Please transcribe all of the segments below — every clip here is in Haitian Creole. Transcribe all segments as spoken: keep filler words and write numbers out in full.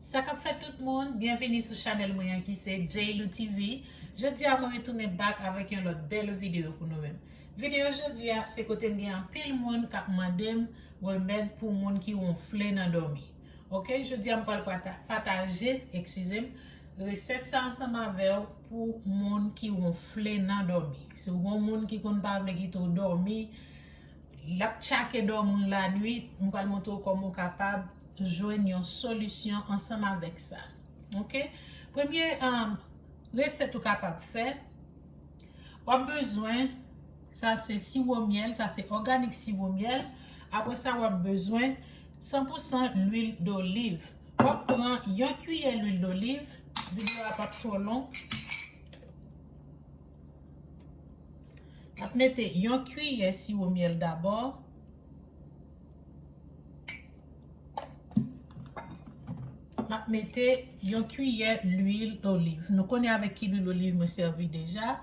Sa k ap fèt tout moun, byenvini sou chanèl mwen an ki se J Lou T V. Jodi a mwen retounen back avèk yon lòt bèl videyo pou nou menm. Videyo jodi a se kote m gen anpil moun k ap mande m remèd pou moun ki wonfle nan dòmi. Oke, jodi a m pral pata- pataje, eskize m, resèt sa ansanm avè w pou moun ki wonfle nan dòmi. Si w gon moun ki konn pa vle kite w dòmi, l ap tchake dòmi w lannuit, m pral montre w kòman w kapab jwenn yon solisyon ansanm avèk sa. Oke? Premye, um, resèt ou kapab fè, w ap bezwen, sa se siwo myèl, sa se òganik siwo myèl. Apre sa, w ap bezwen san pou san lwil doliv. W ap pran yon kiyè lwil doliv, videyo a p ap twò long. M ap mete yon kiyè siwo myèl dabò. M ap mete yon kiyè lwil oliv. Nou konnen avèk ki lwil oliv mwen sèvi deja.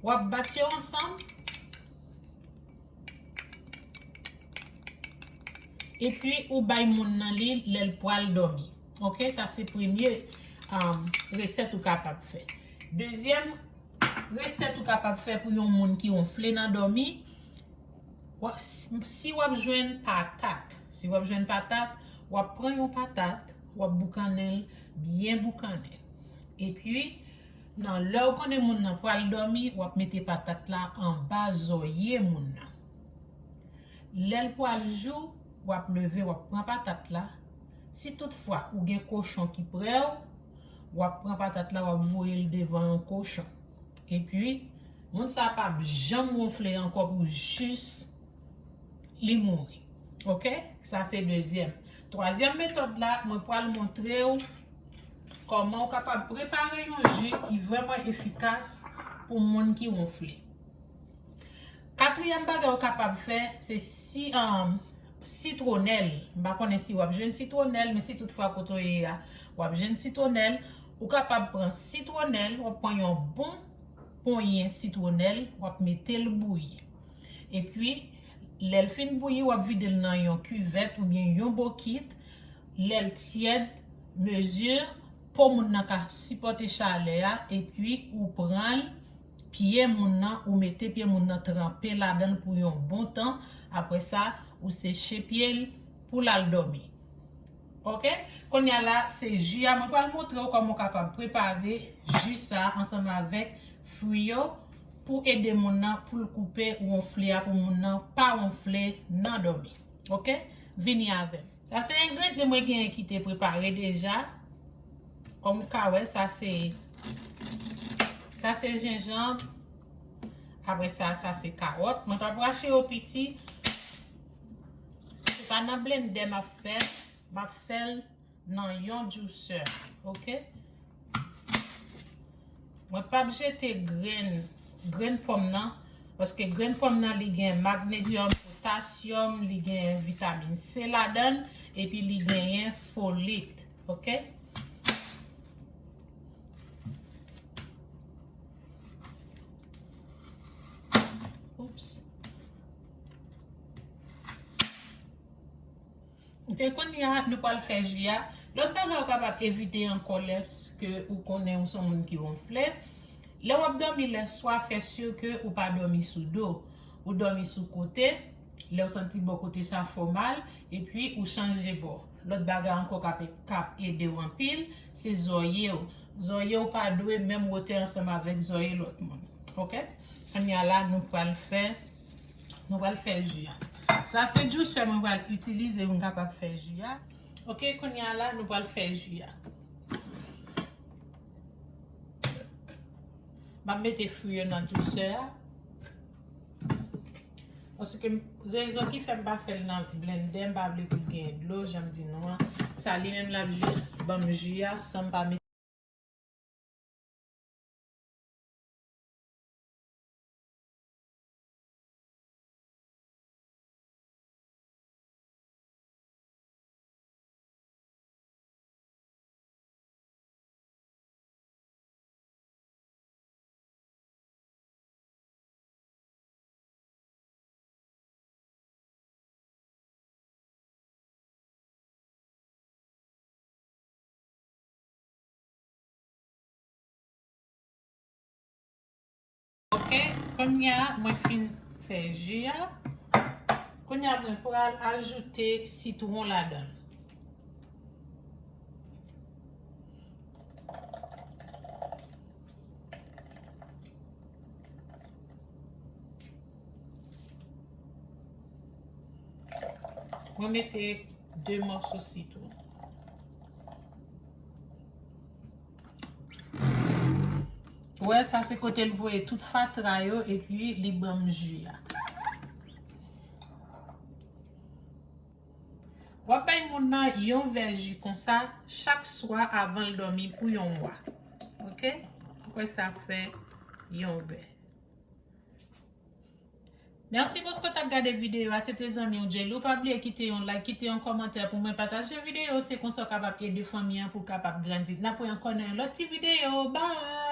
W ap bat yo ansanm. Epi ou bay moun nan li lè l pral dòmi. Oke, sa se premye, um, resèt ou kapab fè. Dezyèm resèt ou kapab fè pou yon moun ki wonfle nan dòmi, w ap- si w ap jwenn patat, si w ap jwenn patat, w ap pran yon patat, w ap boukannen l, byen boukannen. Epi, nan lè w konnen moun nan pral dòmi, w ap mete patat la anba zòrye moun nan. Lè l pral jou, w ap leve, w ap pran patat la. Si toutfwa ou gen kochon ki prè w, w ap pran patat la, w ap voye l devan yon kochon. Epi, moun sa p ap janm wonfle ankò pou jis li mouri. Oke? Sa se dezyèm. Twazyèm metòd la, mwen pral montre w kòman w kapab prepare yon ji ki vrèman efikas pou moun ki wonfle. Katriyèm bagay ou kapab fè, se si, um, sitwonèl. M pa konnen si w ap jwenn sitwonèl, men si toutfwa kote w ye a, w ap jwenn sitwonèl, ou kapab pran sitwonèl, w ap pran yon bon ponyen sitwonèl, w ap mete l bouyi. Epi, lè l fin bouyi, w ap vide l nan yon kivèt oubyen yon bokit. Lè l tyèd, mezi po moun nan ka sipòte chalè a, epi ou pran l, pye moun nan, ou mete pye moun nan tranpe ladan l pou yon bon tan. Apre sa, ou seche pye l pou l al dòmi. Oke? Kounye a la, se ji a. Mwen pral montre w kòman w kapab prepare ji sa ansanm avèk fwi yo pou ede moun nan pou l koupe wonfle a, pou moun nan pa wonfle nan dòmi. Oke? Vini avè m. Sa se engredyan mwen genyen ki te prepare deja. Kòm ou ka wè, sa se, sa se jenjanm. Apre sa, sa se kawòt. Mwen p ap rache yo piti. Se pa nan blendè m ap fè l. M ap fè l nan yon juicer. Oke? Mwen p ap jete grenn, grenn pòm nan, paske grenn pòm nan, li gen magnezyòm, potasyòm, li gen vitamin C ladan l, epi li genyen folit. Oke? Oups. E kounye a, nou pral fè ji a. Lòt bagay ou kapab evite ankò lèske ou konnen ou se yon moun ki wonfle. Lè w ap dòmi lèswa, fè si ke ou pa dòmi sou do. Ou dòmi sou kote. Lè w santi bò kote sa fè w mal, epi ou chanje bò. Lòt bagay ankò k ap, k ap ede w anpil, se zòrye w. Zòrye w pa dwe menm wotè ansanm avèk zòrye lòt moun. Oke? Kounye a la, nou pral fè Nou pral fè ji a. Sa se juicer mwen pral itilize pou m kapab fè ji a. Oke, kounye a la, nou pral fè ji a. M ap mete fwi yo nan juicer a. Paske m- rezon ki fè m pa fè l nan blendè, m pa vle pou l gen dlo, jan m di nou an. Sa li menm l ap jis ban m ji a san m pa mete Ok, kounye a mwen fin fè ji a. Kounye a mwen pral ajoute sitwon ladan l. Mwen mete de mòso sitwon. Ou wè, sa se kote l voye tout fatra yo epi li ban m ji a. W ap bay moun nan yon vè ji konsa chak swa avan l dòmi pou yon mwa. Ok? Ou wè, sa fè yon vè. Mèsi paske w t ap gade videyo a. Se te zanmi w Djelu. Pa bliye kite yon like, kite yon kòmantè pou mwen, pataje videyo. Se konsa w kapab ede fanmi an pou l kapab grandi. N ap wè ankò nan yon lòt ti videyo. Bye!